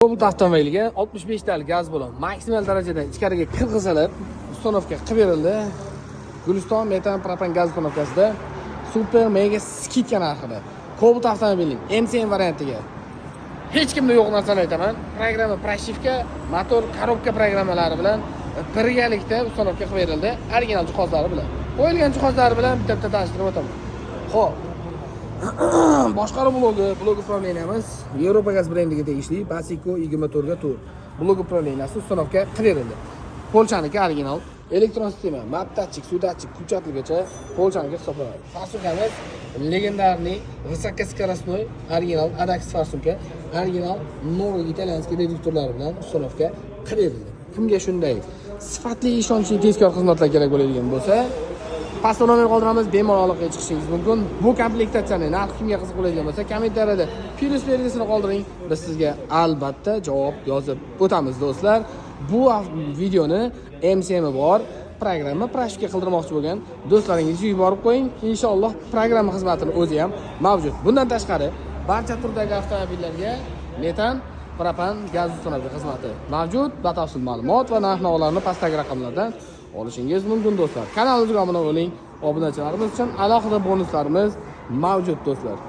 Cobalt avtomobiliga 65 talik gaz balon maksimal darajada ichkariga kirgizilib, установка qilib berildi. Guliston metan propan gaz установка sida super mega скидка narxida Cobalt avtomobilining MCM variantiga hech kimda yo'q narsani aytaman. Programma прошивка, motor, коробка programmalari bilan birgalikda установка qilib berildi, original jihozlari bilan. Qo'yilgan jihozlari bilan bitta-bitta tanishtirib o'taman. Xo'p. Boshqaruv blogi, блок управления miz Yevropa gaz brendiga tegishli Basico 24 ga 4 блок управления si установка qilib berildi. Polshaniki original elektron sistema, map datchik, suv datchik, включатель gacha Polshaniki hisoblanadi. Форсунка miz легендарный высокоскоростной original Adax форсунка, original новый итальянский reduktorlari bilan установка qilib berildi. Kimga shunday sifatli, ishonchli, tezkor xizmatlar kerak bo'ladigan bo'lsa, pastda nomer qoldiramiz, bemalol aloqaga chiqishingiz mumkin. Bu komplektatsiyani narxi kimga qiziq bo'ladigan bo'lsa, kommentariyada plyus belgisini qoldiring, biz sizga albatta javob yozib o'tamiz, do'stlar. Bu videoni MCM bor, programma прошивка qildirmoqchi bo'lgan do'stlaringizga yuborib qo'ying. Inshaalloh, programma xizmatini o'zi ham mavjud. Bundan tashqari, barcha turdagi avtomobillarga metan propan gaz установка xizmati mavjud. Batafsil ma'lumot va narx navolarni pastdagi raqamlardan olishingiz mumkin, do'stlar. Kanalimizga obuna bo'ling. Obunachilarimiz uchun alohida bonuslarimiz mavjud, do'stlar.